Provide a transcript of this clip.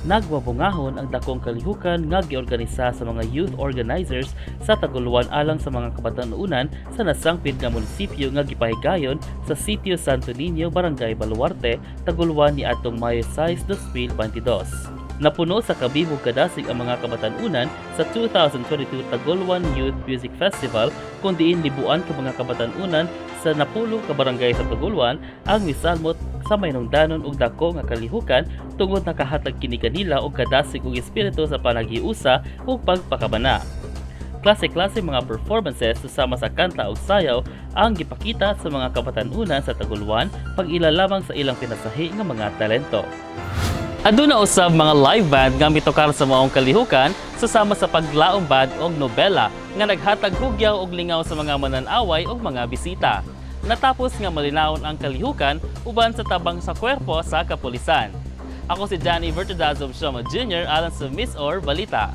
Nagwabungahon ang dakong kalihukan nga giorganisa sa mga youth organizers sa Tagoloan alang sa mga kabatanunan sa nasangpit nga munisipyo nga gipahigayon sa Sitio Santo Niño, Barangay Baluarte, Tagoloan niadtong Mayo 6, 2022. Napuno sa kabibog kadasig ang mga kabatanunan sa 2022 Tagoloan Youth Music Festival, kung diin libuan ka mga kabatanunan sa napulo ka barangay sa Tagoloan ang misalmot sa mahinungdanon ug dako nga kalihukan tungod nakahatag kini kanila og kadasig ug espiritu sa panaghiusa ug pagpakabana. Klase-klase mga performances susama sa kanta ug sayaw ang gipakita sa mga kabatanunan sa Tagoloan, pag-ila lamang sa ilang pinasahi nga mga talento. Aduna usab mga live band nga mitokar sa maong kalihukan susama sa paglaom band og nobela nga naghatag hugyaw og lingaw sa mga manan-away ug mga bisita. Natapos nga malinawon ang kalihukan uban sa tabang sa kwerpo sa kapulisan. Ako si Johnny Vertudazo Shoma Jr. alang sa MisOr Balita.